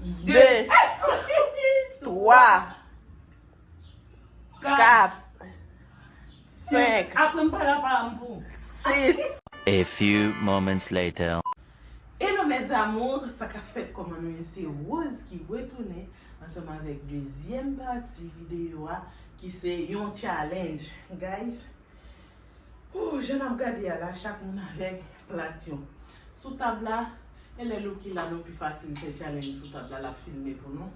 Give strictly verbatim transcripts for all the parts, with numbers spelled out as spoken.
De, twa, kat, senk, apre m pale a pa m pou. Sis. A few moments later. Hello mes amours, sa k ap fèt, kòman nou ye? Se Rose ki retounen ansanm avèk dezyèm pati videyo a, ki se yon challenge. Guys, oh, jan n ap gade a la, chak moun avèk plat yo. Sou tab la, e lè Lucky la, nou pi fasil fè challenge sou tab la, l ap filme pou nou.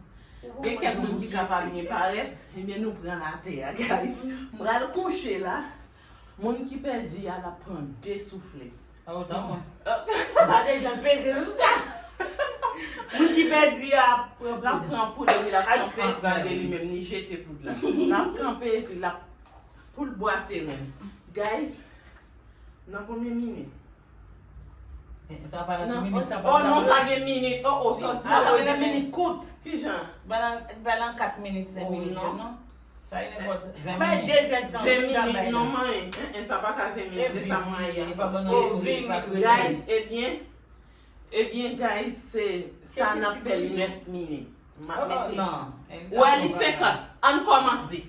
Gen kèk moun ki ka pa byen parèt, ebyen nou pran l atè a, guys. M pral kouche la. Moun ki pèdi a, l ap pran de soufle. Oh, tanpri. Pa deja peze sou sa. Moun ki pèdi a ap pran poud. L ap pran poud epi l ap kanpe, gade li menm, li jete poud la. L ap kanpe epi l ap pou l bwase ren. Guys, nan konbyen minit? Eh, sa pa nan ti minit, sa pa. Oh non, sa gen minit. Oh, oh, sòti sa. Sa gen minit kout. Kijan? Ba nan, ba nan kat minit, senk minit yo, non? Sa e nenpòt ven minit. Bay de zèdtan. Ven minit, non, manyen. Eh, eh, sa pa ka ven minit, e sa mwen ye. Oh, ven minit. Guys, ebyen, ebyen, guys, se sa n ap fè l nèf minit. M ap mete. Wè, li senkant. Ann kòmanse.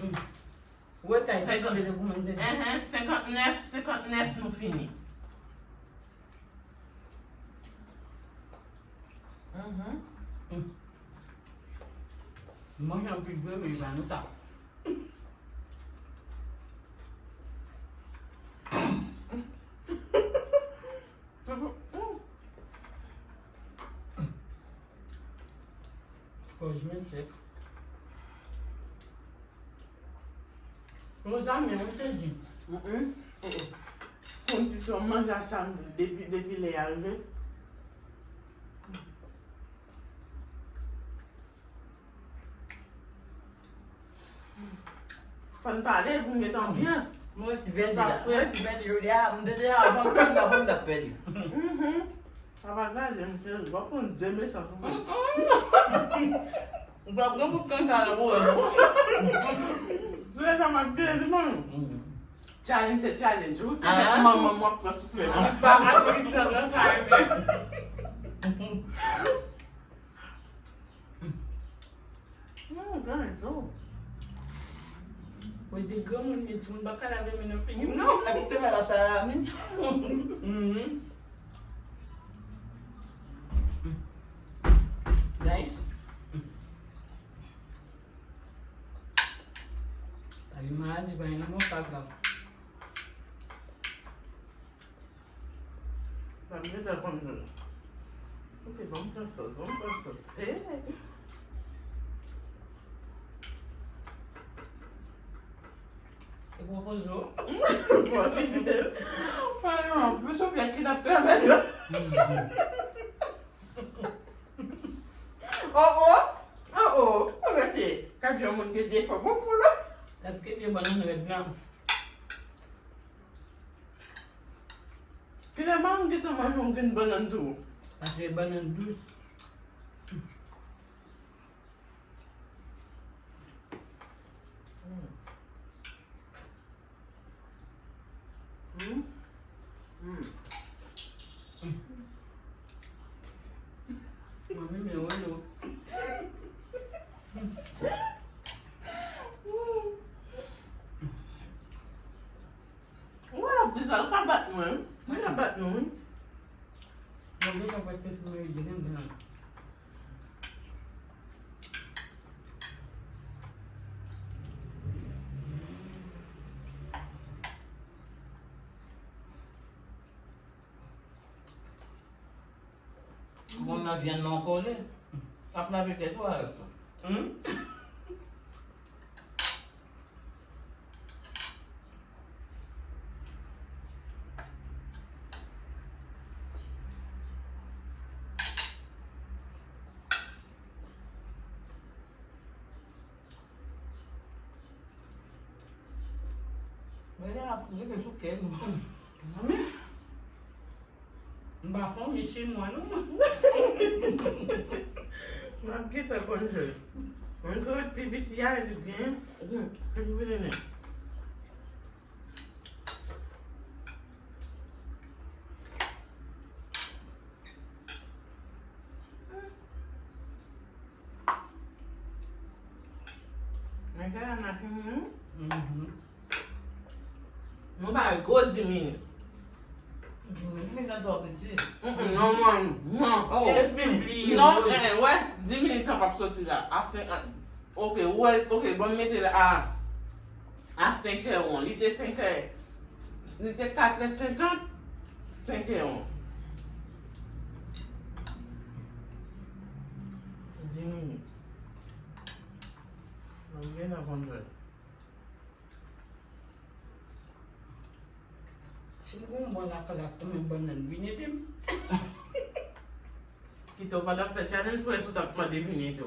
Wè sa, senkant. Enhen, senkantnèf, senkantnèf, nou fini. Mhm. Mwen, jan pi vre, men pa nou sa. Fò jwenn sèk. Rosa, men, mwen sezi. Mm, mm. Kòmsi se yon manje a sa depi, depi lè a rive. Fò n pale pou n met anbyans. Mwen osi pèdi la. Mwen osi pèdi jodi a. M te di avan m pèdi la, pou m t ap pèdi. Mhm. Sa pa grav, m serye. W ap pran de mechan sou mwen. M pa pran pou tan sa nan mwen. Sou sa m ap dire li, mwen. Challenge se challenge. Ou se manman m w ap pran soufle la. Pa akouri san nan sa, men. Mwen, granjou. Mwen, de granmoun, men timoun pa ka lave men nan figi m, non. Epi te fè la salami. Mhm. Guys. Pa gen maladi, pa gen lanmò, pa grav. Sa m gentan konn tou. Ok, ban m pran sòs, ban m pran sòs. Hey! E pwopoze w? Pale anplis, ou fè ki n ap travay la. Oh, oh! Oh, oh! Ou rete. Kab yon moun gen defo bon pou la. Kab ke byen bannann rèd la. Kilè m gentan manje yon grenn bannann tou. Paske bannann dous. Mm. Mm. Mm. Mwen menm, mwen wè nou. Mwen ap di sa, l ka bat mwen. Mwen ka bat nou, wi. Mwen gentan prèske fin manje, gentan. Bon, nan vyann nan kole. Ap lave tèt ou a rès la. Hmm? Mwen la ap rete sou kè nou. Zanmi. M pa fanmi chinwa, non. M ap gentan konn jwe. Mwen tou pi piti a, li byen. Li vini nen. Mwen fè la nan fini, wi. Mhm. Nou bay gwo dis minit. Dis minit twò piti. Mm, mm, non, non, non. Oh. Kèz minit li ye, non, wi. Eh, wè, dis minit lan p ap soti la. A senkant. Ok, wè, ok, bon, m mete l a, a senk è on. Li te senk è, li te kat è senkant, senk è on. Dis minit. Mwen byen nan konn fè. Si m gon bon lakalak kòm yon bannann, vin ede m. Kite w pa t ap fè challenge, prèske w t ap mande vin ede w.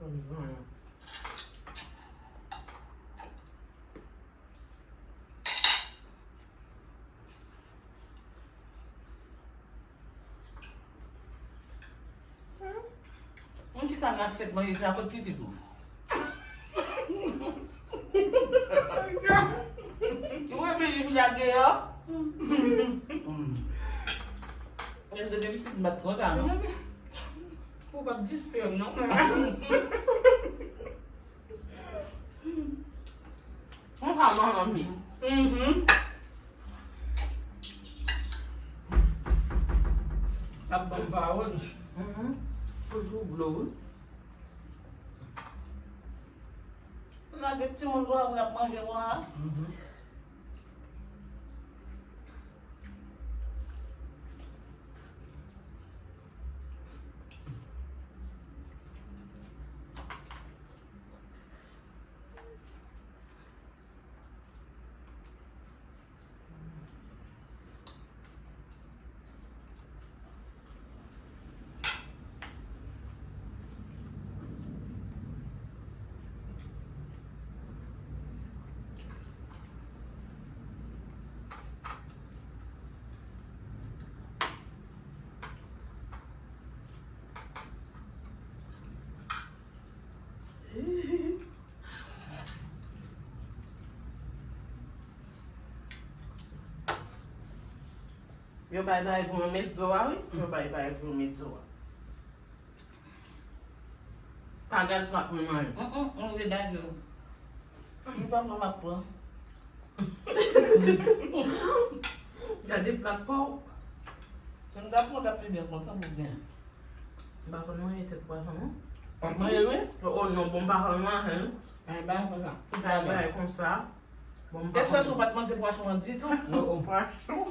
Bon, zanmi. Mwen ki sa nan asyèt manje sa, kot pitit ou? Ou wè pitit ou lage yo? Mwen te gen pitit m pa t konsa, non? Ou p ap disfè m, non? Konsa manman m ye. Mhm. Ap ban m pawòl. Mhm. Toujou dlo, wi. N a gen timoun konsa pou n ap manje konsa. Mhm. Yo bay bay pou yo met zo a, wi. Yo bay bay pou yo met zo a. Pa gad plat mwen manje. Mm, mm, m vle gade w. M pa pran, m ap pran. Gade plat pa w. Si m ta pran, w t ap pi byen kontan pou byen. M pa konn manje tèt pwason, non. W ap manje l, wi? Oh, oh, non, bon, m pa konn manje, wi. Ay, bay konsa. Bay bay konsa. Bon, m pa konn. Kèsyon si w pa t manje pwason an ditou? Oh, oh. Pwason.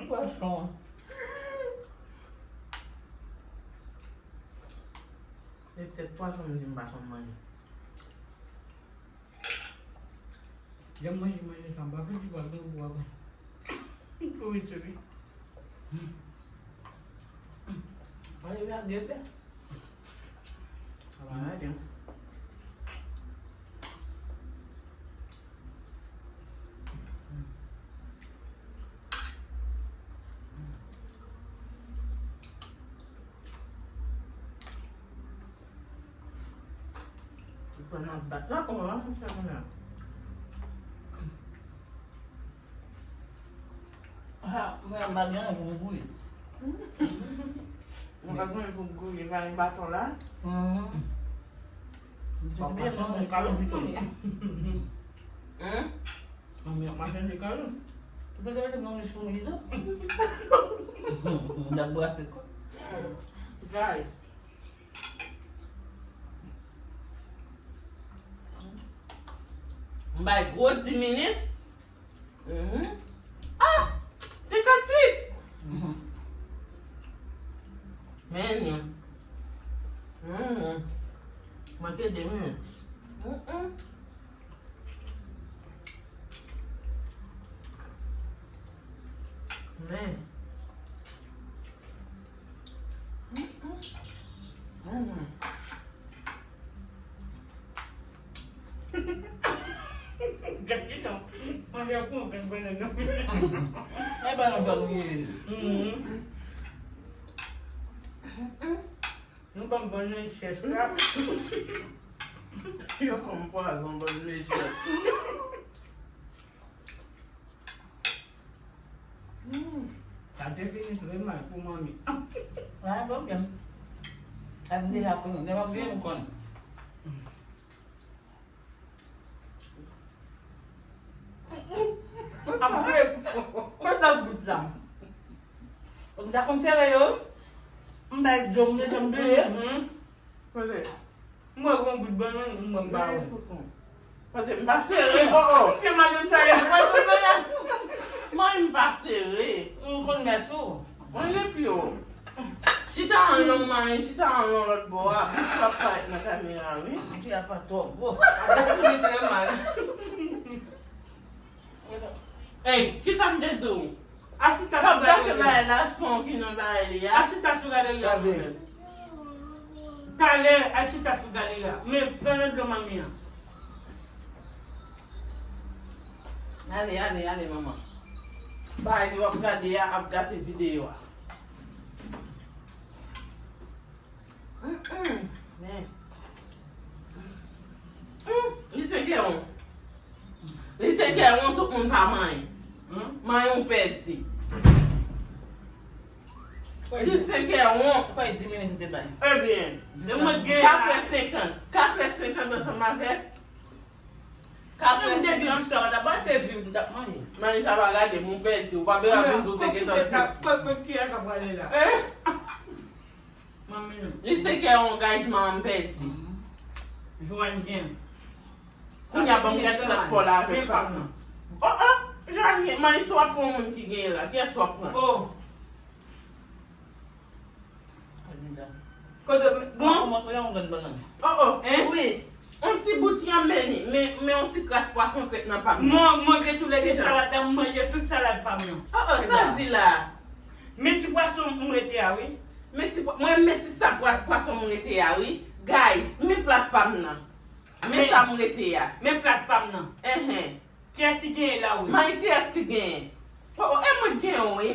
Pwason. E tèt pwason m di m pa konn manje. Jan m manje manje sa, m pa fouti pral gen gwo apre. Pou wi, wi. Manje la byen fè. Sa va rete. Fò n ap bat la, kòman, monchè, kounye a? Ha, mwen, m pa gen anyen pou m gouye. Mwen pa gen anyen pou m gouye, pa gen baton la. Mhm. M te byen jan mwen kalon pito. Hein? Mwen ap mache de kalon. Ou te mete nan lis foumi tou? M t ap brase kò. Guys. M bay gwo dis minit. Mhm. Ah! Senkannwit! Mhm. Men li. Mhm. Manke de minit. Mhm. Men. Mhm. Mhm. Gad kijan manje a pran grenn bannann nan. E pa nan fè nou ye. Mhm. Nou ban m bannann chèch la. Yo ban m pwazon, bann mechan. Hmm. Sa Te fini trè mal pou manmi. Pa gen pwoblèm. Ap deja konnen. Depi ap gen nou konnen. Apre, kote gout la? Ou ta konn sere yo? M bay dlo, m desann bliye. Kote? M wè gon bout bannann, m wè m pa wè. Kote m pa sere? Oh, oh. Ke madanm sa ye, mwen konn bannann. Mwen m pa sere. M konn mès ou. Mwen epi w. Chita an long, mari, chita an long lòt bò a. Bout w ap parèt nan kamera, wi. Fi a pa twò gwo. Li trè mal. Ey, kisa m te di w? Asita sou gade la. Bagay la, son ki nan bagay li a. Asita sou gade la. Talè, asita sou gade la. Men, pran nan dlo manmi an. Ale, ale, ale, manman. Bagay li w ap gade a ap gate videyo a. Mm, mm. Men. Mm, li se kè won. Li se kè won, tout moun pa manyen. Manyen w pèdi. Li se kè won. Fè di minit m te bay. Ebyen, katrè senkant. Katrè senkant ansanm avèk Katrè senkant. Sa w t ap achte viv, m t ap manje. Manyen sa pa gade, moun pèdi, ou pa bezwen vin di w te gentan di. Kot, kot kiyès k ap prale la? Eh? Manmi. Li se kè yon guys, manman m pèdi. Joanne gen. Kounye a ban m gad plat Paul la avèk plat nan. Oh, oh! Joanne gen, manyen si w ap pran yon moun ki genyen la, kiyès w ap pran? Oh. Kote, bon? Kòmanse yon grenn bannann. Oh, oh, wi. Yon ti bout yanm, men, men, men yon ti kras pwason krèt nan pa m nan. Mwen, mwen gen toulède salad la, m manje tout salad pa m nan. Oh, oh, sa w di la? Men ti pwason m rete a, wi. Men ti pwa-, mwen men ti sa pwa-, pwason m rete a, wi. Guys, men plat pa m nan. Men sa m rete a. Men plat pa m nan. Enhen. Kiyès ki genyen la, wi? May, kiyès ki genyen? Oh, oh, e mwen ki genyen, wi.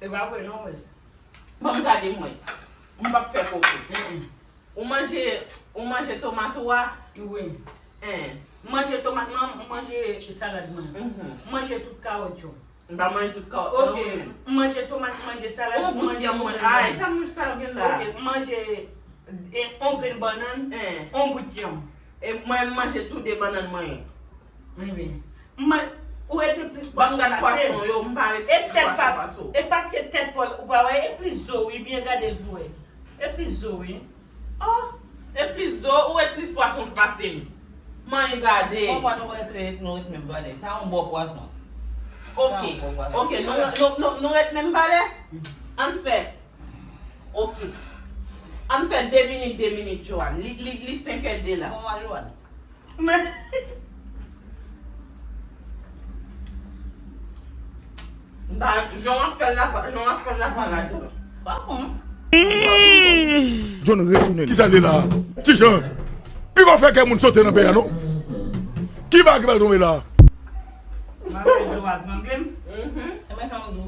E pa vre, non, wè. Ban m gade mwen. M p ap fè koke. Mm, mm. Ou manje, ou manje tomat ou a? Wi. En. M manje tomat mwen, m manje salad mwen. Mhm. M manje tout kawòt yo. M pa manje tout kawòt nan, wi, men. Ok, m manje tomat, m manje salad, m manje yon grenn bannann. Ay, sa m sa gen la? Ok, m manje, e, yon grenn bannann, yon bout yanm. E mwen, m manje tou de bannann mwen yo. Wi, wi. M man-, ou rete plis pwason pase m. Ban m gad pwason yo, m pa rete plis pwason pase w. E paske tèt pa w, ou pa wè, e plis zo, wi, byen gade l pou wè. E plis zo, wi. Oh, e plis zo, ou ret plis pwason pase m. Manyen gade. Konprann nou prèske ret, nou ret menm valè. Sa yon bon pwason. Ok, ok, nou, nou, nou, nou ret menm valè? Ann fè. Ok. Ann fè de minit, de minit, Joanne. Li, li, li senk è de la. Bon, Joanne. Men. Ba, jan w ap fè l la, jan w ap fè l la, pa gade. Pa bon. John retounen li. Kisa l ye la? Ti Jan. Pi gon fè kè moun sote nan pè a, non? Ki bagay ki pral tonbe la? M ap fè dlo a tranble m. Mhm. E men jan m di w.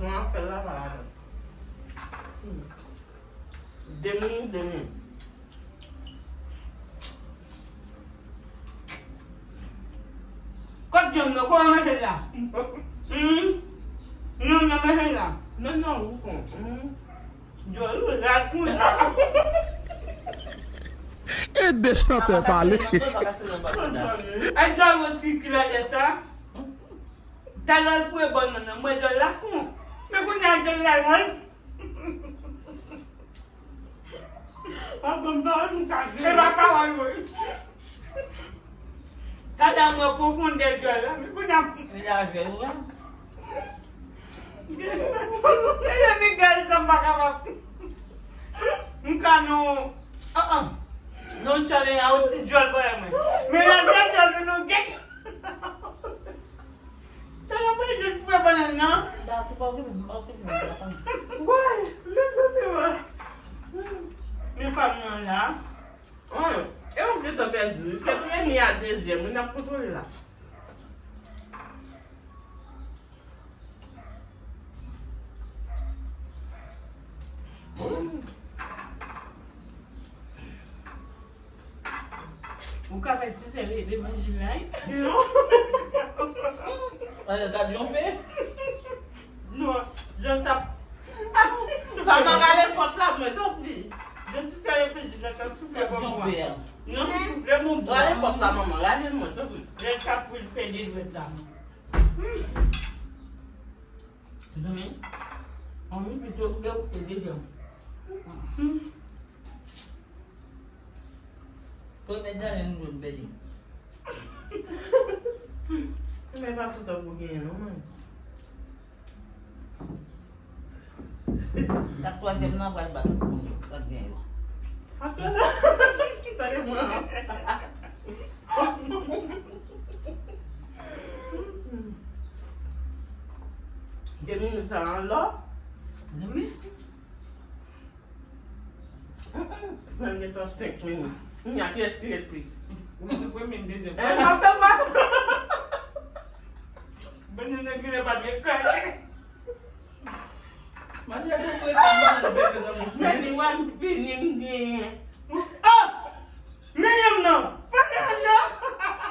Jan w ap fè l la, pa gade. De minit, de minit. Kot yanm nan? Kòman manje la? Hmm? Yanm nan manje la? Non, non, ou fon. Hmm. Djòl ou la kounye a. E de chantè pale. Ay, djòl ou ti kilè sa? Talè l fouye bannann nan, mwen djòl la fon. Men kounye a djòl la laj. Papa m pa wè m ka gade. E pa pawòl mwen. Talè mwen pwofondè djòl la, men kounye a. Li lave ou, wi. E lè mi gade sa m pa kapab. M ka non. An, an. Non, tchòlè a yon ti djòl pare mwen. Men lè se djòl nou, nou gen. Talè mwen jis fouye bannann nan. Da, se pa okipe m, m pa okipe m, m pa okipe m. Woy, mezanmi, woy. Men pa m nan la. Woy, e w gentan pèdi wi. Se premye a dezyèm wi, n ap kontwole la. Ou ka fè ti sèl evanjil la, wi. Ann ta dyonpe. Non, jan t ap. Sa nan gade pòt la mwen tanpri. Jan ti sèl evanjil la t ap soufle bò mwen. Dyonpe a. Non, li soufle bò mwen. Gade pòt la manman, gade mwen tanpri. Lè l t ap pou l fè de dwèt la. Zanmi, anvi pito oubyen ou fè dezyèm. Premye challenge nou pèdi. Men pa toutan pou genyen non mwen. Sa twazyèm nan pral bat pou nou, pral gen yo. Tande mwen. De minit sa an lò. Zanmi, Mwen gen tan senk minit. Kounya kiyès ki ret plis? ou se premye m dezyèm. Eh, mwen fè mal. Banana ginen pa gen kay. Mwen te pou prete mwen bebe nan bouch mwen. Men li wè m fini m genyen. Ah! Men yam nan! Fè yam nan!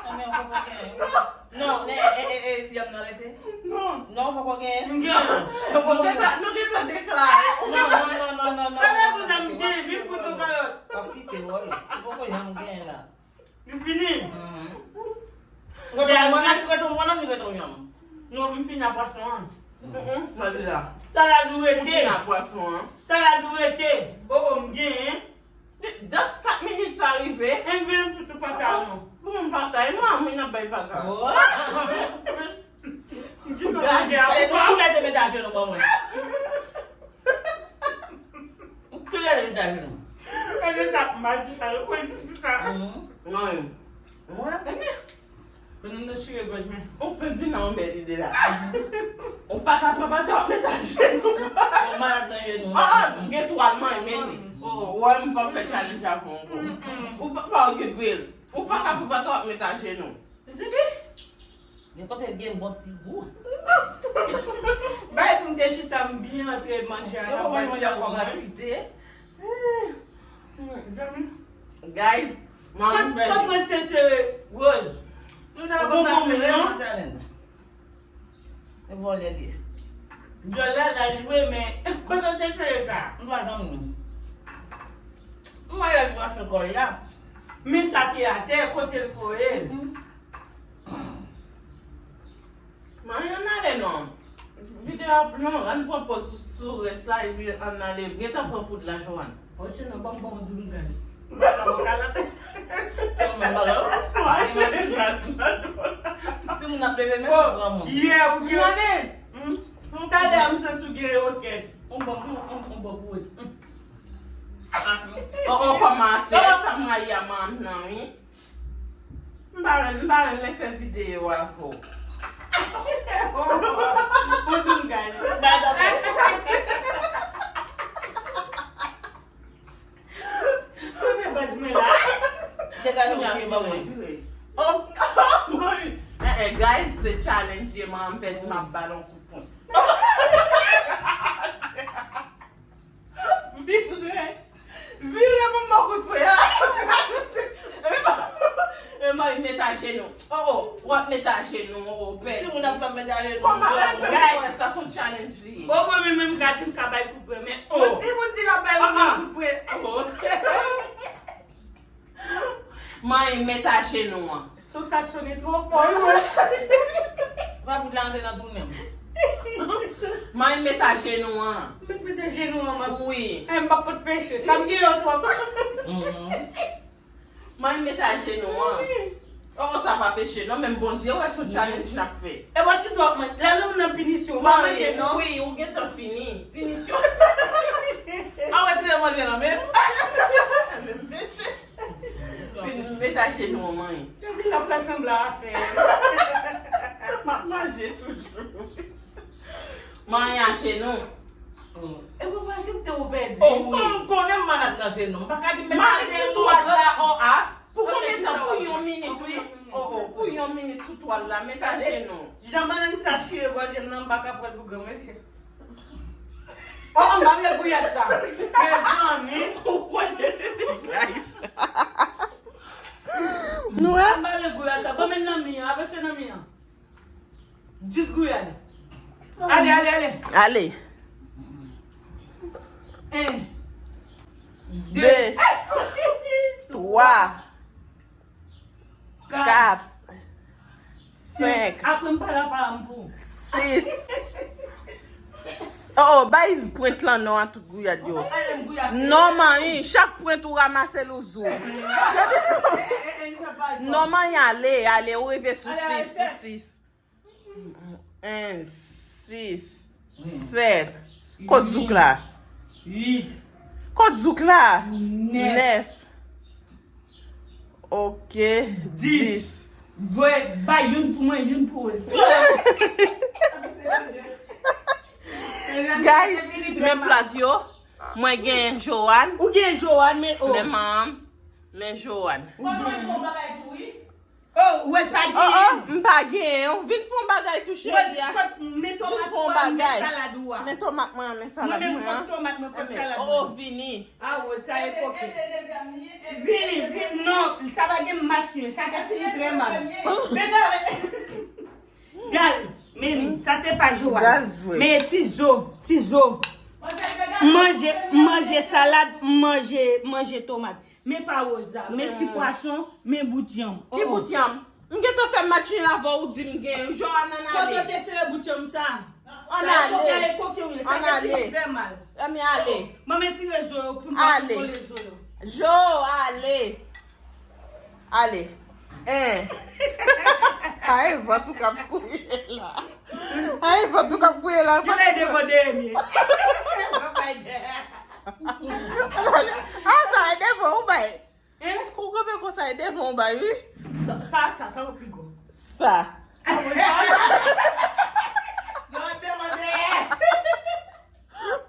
Anmè ou poko gen. Non, e e e e yam nan rete. Non. Non, ou poko gen. M gen. Nou gentan nou gentan deklare. Non, non, non, non, non, non. Fè pou nan m gen, vin fout ou kalòt. Ap kite wòl. Ou poko janm gen la. Li fini. Ou gentan mwen nan, ou gentan mwen nan, ou gentan yam. Non, m fini a pwason an. Mm, mm, sa di la. Salad ou M rete. fini a pwason an. Salad ou rete. Oh, oh, m genyen. Dat kat minit sa rive. M vin m fout ou pata non. Bon, m patay mwen, mwen nan bay pata. Oh. M di sa Gad, manje a Sa e ou pa. Tou lè de mete ajenou ban mwen. Tou lè de mete ajenou. Mwen di sa, m pa di sa, yo kwè di sa. Mhm. Mwen, mwen, Konnen nou chire gòj men. ou fè vin nan yon bèl ide la. Ou pa ka pran pata w met ajenou. Ou malad nan jenou. Ah, gen twal mwen, men li. Oh, wè m pa fè challenge avè w ankò. Ou pa pa okipe l. Ou pa ka pran pata w met ajenou. Zibi, Gen kote l gen bon ti gou. bay pou m te chita m byen antre manje a Yo nan pa mwen bal mwen ap mwen. kòmansite. Zanmi. Guys, mwen Kòman bèl. Kòman te sere Rose? Nou ta Bon, pa bon, sere non. Nan challenge. E vòlè li ye. Dyòl la laj vre men kote w te sere sa? M pa janm nou. M wè lè l pran sou kò l la. Men sa te atè kote l voye l. Mwen ann ale non. Videyo ap long, ann pran pòz sou, sou rès la epi ann ale. Gentan pran poud la, Joanne. O sinon ban m ban w douz gaz. M pa ka mwen kalòt. Yo, men bagay. Mwen se gaz la. Timoun ap leve men sou pran moun. Yè ou gen. Gade. Talè a m santi w gen yon kèk. On bon, on bon pou wè. Oh, oh, kòmanse. Sa m rayi a manm nan, wi. M pa renmen, m pa renmen fè videyo avè w. Bon, bon, guys. Bay dapò. Sa fè baz mwen la. Degaje w pye ban mwen. Oh, eh, eh, guys, se challenge ye, manman m pèdi m ap ba l yon kout pwen. Vire. Vire pou m ba w kout pwen a. E mwen met ajenou. Oh, oh, w ap met ajenou, oh, pèdi. Si moun ap fè m met ajenou. Kòman, kòman sa se yon challenge li ye? Bon, mwen menm, menm ka di m ka bay kout pwen, men on timoun di l ap bay yon moun kout pwen. Manyen met ajenou an. Sou sa sone twò fò, non? Pa bout la antre nan tounen m. Manyen met ajenou an. Met, met ajenou an, man. Wi. Eh, m pa pot peche. Sa m gen yo twòp. Manyen met ajenou an. Oh, sa pa peche, non, men Bondye wè se yon challenge n ap fè. E wè si twòp, man. La, nou nan pinisyon. Ou pa manje, non? Wi, ou gentan fini. Pinisyon. A wè, tire manje nan men m. Menm peche. Vin met ajenou an, manyen. Epi l ap fè sanblan a fè. M ap manje toujou. Manyen ajenou. E pou pa aksepte ou pèdi. Oh, wi. Bon, m konnen m malad nan jenou. M pa ka di m met Manje ajenou. Twal la, oh, a. Pou konbyen tan? Pou yon minit, wi. Oh, oh, pou yon minit sou twal la, met ajenou. Jan bannann sa chire gòj m nan, m pa ka pran l pou granmesi. Oh, m pa vle gouyad la. Mezanmi. Ou kwè de tete, guys. Nou wè? Anba le gouyad sa. Ban men nan mi an. Avanse nan mi an. Dis gouyad. Ale, ale, ale. Ale. En. De. De. Twa. Kat. Kat. Senk. Apre m pale a pa m pou. Sis. Oh, bay pwent lan non a tout gouyad yo. Non, manyen, chak pwent ou ramase l ou zou. Non, manyen, ale, ale, ou rive sou sis, sou sis. En, sis, sèt. Kot zouk la? Uit. Kot zouk la? Nèf. Nèf. Ok, dis. Dis. Voye, bay youn pou mwen, youn pou Rose. Guys, men plat yo. Mwen gen Joanne. Ou gen Joanne, men oh. Men manm, men Joanne. Ou jwenn yon bagay tou, wi. Oh, Wes pa gen. Oh, oh, m pa gen. Vin fè yon bagay tou, cheri a. Vin fè yon bagay. Men tomat mwen, men salad mwen. Mwen menm pot tomat mwen, pot salad mwen. Oh, oh, vini. Ah, Wes, sa e koke. Vini, vini, non, sa pa gen mach li, sa te fini trè mal. Men pa, men, gal, men, sa se pa Joanne. Men ti zo, ti zo. Manje, manje salad, manje, manje tomat. Men pa Rosa, men ti pwason, men bout yanm. Ki bout yanm? M gentan fè match nil avè w, ou di m gen. Joanne, ann ale. Kote w te sere bout yanm sa? Ann ale. Ann ale. Ann ale. Ann ale. Mwen tire zo yo pou m pa kole zo yo. Jo, ale. Ale. En. Ay, van tou k ap kouye la. Ay, van tou k ap kouye la. Ki lè devan dèyè m ye? Ah, sa e devan ou bay. Hein? Kou kanpe konsa e devan ou bay, wi. Sa, sa, sa, sa w pi gwo. Sa.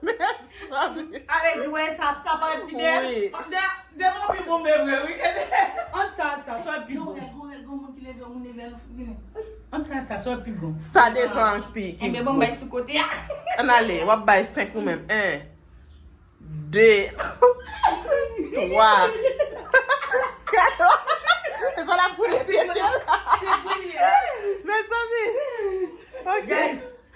Mezanmi. Ale di wè sa, sa pa pi bèl. Wi. Devan pi bonbe vre, wi. Ant sa, ant sa, sa w pi gwo. Gon règ, gon règ, gon moun ki leve, moun leve, nou vini. Ant sa, sa, sa w pi gwo. Sa devan pi gwo. Enben, bon, bay sou kote a. Ann ale, w ap bay senk ou menm. En. De, twa, kat. E pa la pou li, se tè la. Mezanmi. Ok.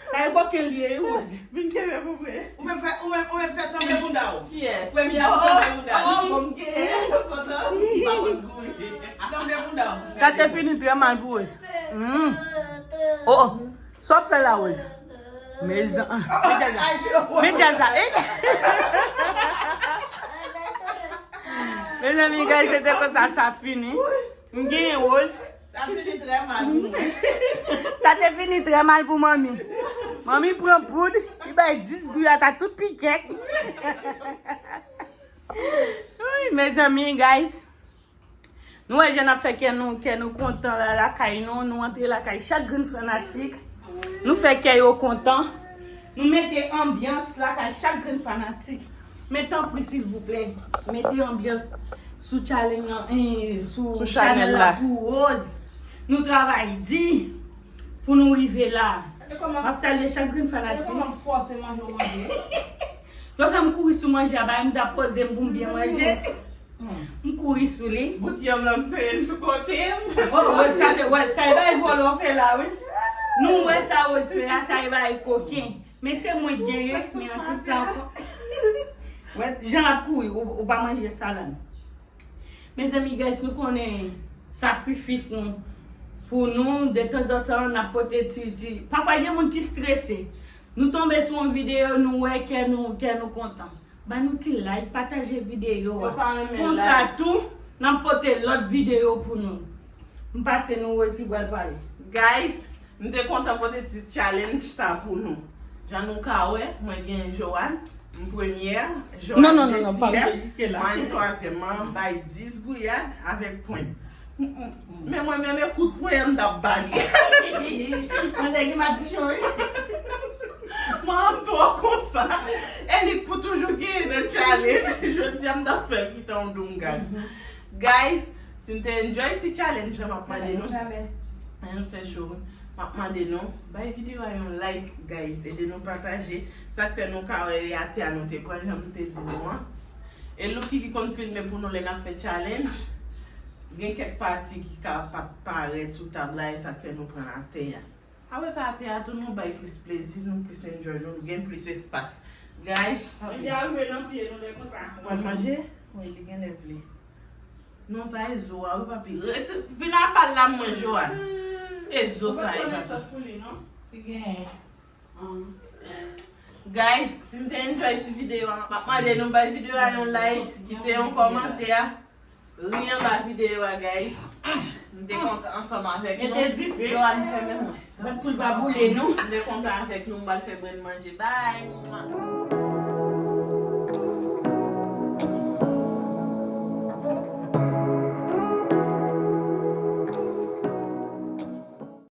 Sa e koken li ye, wi. Vin kenbe pou mwen. Ou menm fè, ou menm, ou menm fè tranble bounda w. Kiyès? Premye a pou tranble bounda w. Oh, oh. Bon, m gen. Konsa, m pa konn kouri. Tranble bounda w. Sa te fini trè mal pou Rose. Mm. Oh, oh. Sa w ap fè la, Rose? Mezan-, men djaz la. Men djaz la. Eh! Mezanmi, guys, se te konsa sa fini. M genyen Rose. Sa fini trè mal pou mwen. Sa te fini trè mal pou manmi. Manmi pran poud, li bay dis gouyad a tout pikèt. Wi, mezanmi, guys. Nou wè jan n ap fè kè nou, kè nou kontan la, lakay nou, nou antre lakay chak grenn fanatik. Nou fè kè yo kontan. Nou mete anbyans lakay chak grenn fanatik. Men tanpri, silvouplè, mete anbyans sou challenge lan, eh, sou chanèl la pou Rose. Nou travay di pou nou rive la. M ap salye chak grenn fanatik. Yo fè m kouri sou manje a, bay m ta poze m pou m byen manje. M kouri sou li. Bout yanm lan, m sere l sou kote m. Oh, wè sa, se, wè sa, e bay vòlò fè la, wi. Nou wè sa Rose fè a, sa e bay koken. Men se mwen k genyen, men an tout sa ankò. Wè, jan l ap kouri, ou, ou pa manje salad. Mezanmi, guys, nou konnen sakrifis nou pou nou, detanzantan, n ap pote ti, ti. Pafwa, gen moun ki strese. Nou tonbe sou yon videyo, nou wè kè nou, kè nou kontan. Ban nou ti like, pataje videyo a. Yo pa renmen like. Konsa tou, n ap pote lòt videyo pou nou. M pase nou Rose pral pale. Guys, m te kontan pote ti challenge sa pou nou. Jan nou ka wè, mwen gen Joanne, m premyè, Joanne dezyèm, mwen twazyèm, mwen bay dis gouyad avèk pwen. Men mwen menm e kout pwen an m t ap ba li. Manzè gen madichon, wi. Manman m twò konsa. E li k pou toujou genyen nan challenge. Jodi a m t ap fè l kite yon doum gaz. Guys, si n te enjoy ti challenge lan, m ap mande nou. Ann fè cho, wi. M ap mande nou, bay videyo a yon like, guys. Ede nou pataje. Sa k fè nou ka wè e atè a nou te pran, jan m te di nou an. E Lucky ki konn filme pou nou lè n ap fè challenge. Gen kèk pati ki ka pa t parèt sou tab la, e sa k fè nou pran atè a. Apre sa, atè a tou, nou bay plis plezi, nou plis enjoy, nou gen plis espas. Guys, Manje a rive nan pye nou lè konsa. W al manje? Wi, li genlè vle. Non, sa e zo a, wi, papi. Rete, vin a pal la, m manje w a. E zo sa e, papi. Li gen. Guys, si n te enjoy ti videyo a, m ap mande nou bay videyo a yon like, kite yon kòmantè, ri anba videyo a, guys. M te kontan ansanm avèk nou. Mete dife. Joanne, fèmen mwen. Bat pou l pa boule nou. M te kontan avèk nou, m pral fè Brèn manje. Bye.